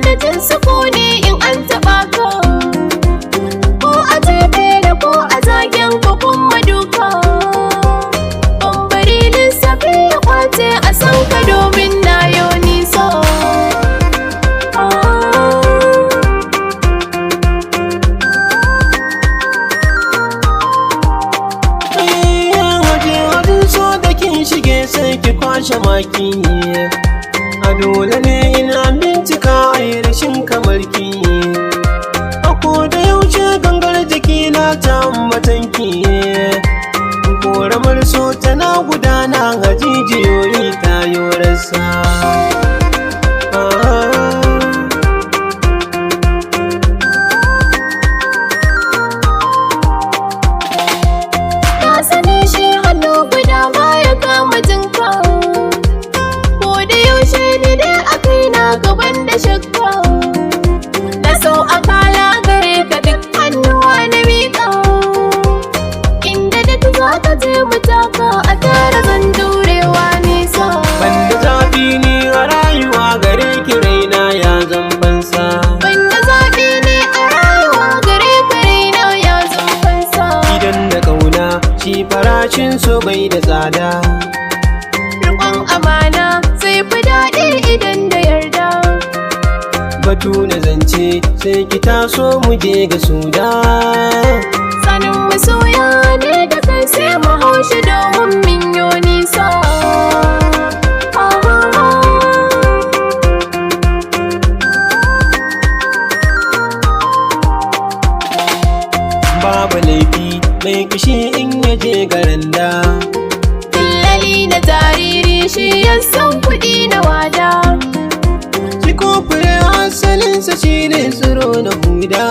na jin sukuni in an taɓa ka. Ko a jefe da ko a zagen ko kuma duka. Bambari lissafi ya kwace a san ka domin na yo nisa. Waje wajen so da kin shige sai ki kwashe maki. A dole ne ina bincika a yi rashin kamar ki. A da yaushe gangar jiki na ta ambatanki. Koramar so tana gudana a jijiyoyi ta yorarsa. Na sani shi hannu guda baya kama jinka. Ko da yaushe ni dai a kai na gaban da shakka. Na sau akala gare ka duk hannuwa na miƙa. Inda duk za ka je mu taka a tare zan jurewa nisa. Banda zafi ni a rayuwa gare ki raina ya zambansa. Banda zaɓi ne a rayuwa gare ka raina ya zan fansa. Idan da kauna shi farashin so bai da tsada. Riƙon amana sai fi daɗi idan da yarda. Batu na zance sai ki taso mu je ga suda. Sanin masoya ne da kai sai mu haushi domin min yo nisa. Babu laifi mai kishi in ya je garanda. Dillali na jariri shi ya san kuɗi na wada. Shi ko fure asalinsa shi ne tsiro na huda.